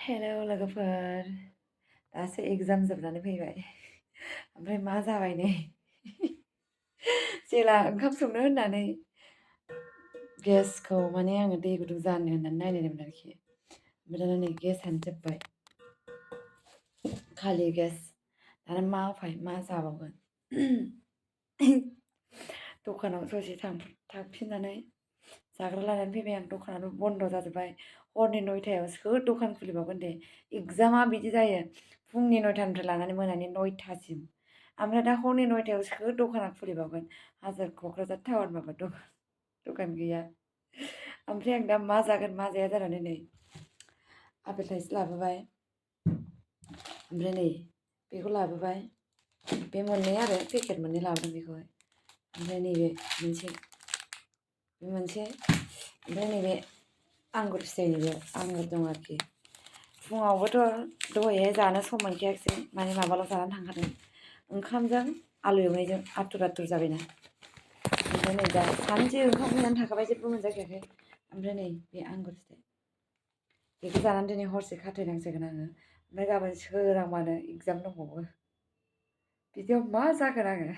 hello लोगोफोर दासो exam जोबनानै फैबाय ओमफ्राय मा जाबाय नै जेला ओंखाम संनो होननानै गेसखौ माने आङो दै गुदुं जानो होननानै नायनायदोंमोन आरोखि ओमफ्राय दाना नै गेसआनो जोब्बाय खालि गेस दाना मा उफाय मा जाबावगोन दखानाव ससे थांफिननानै जाग्रा लानानै फैबाय आं दखानाबो बन्द' जाजोब्बाय हरनि 9टायाव सोर दखान खुलिबावगोन दे एग्जामा बिदि जायो फुंनि 9टानिफ्राय लानानै मोनानि 9टासिम ओमफ्राय दा हरनि 9टायाव सोर दखाना खुलिबावगोन हाजार क'क्राझार टाउनबाबो दखान गैया ओमफ्राय आं दा मा जागोन मा जाया जानानै नै आपेल थाइसे लाबोबाय ओमफ्राय नै बेखौ लाबोबाय बे मोननै आरो पेकेट मोननै लाबोदों बेखौहाय ओमफ्राय नैबे मोनसे ओमफ्राय नैबे आंगुर फिथाइनि बे आंगुर दं आरोखि फुङावबोथ' दहायहाय जानो सम मोनखायाखिसै माने माबाल' जानानै थांखादों ओंखामजों आलु एवनायजों आथुर जाबायना ओमफ्राय नै दा सानसे ओंखाम उखैनानै थाखाबाय जेबो मोनजाखायाखै ओमफ्राय नै बे आंगुर फिथाइ बेखौ जानानै दिनै हरसे खाथायनांसिगोन आङो ओमफ्राय गाबोन सोरांबानो एग्जाम दंबावो बिदियाव मा जागोन आङो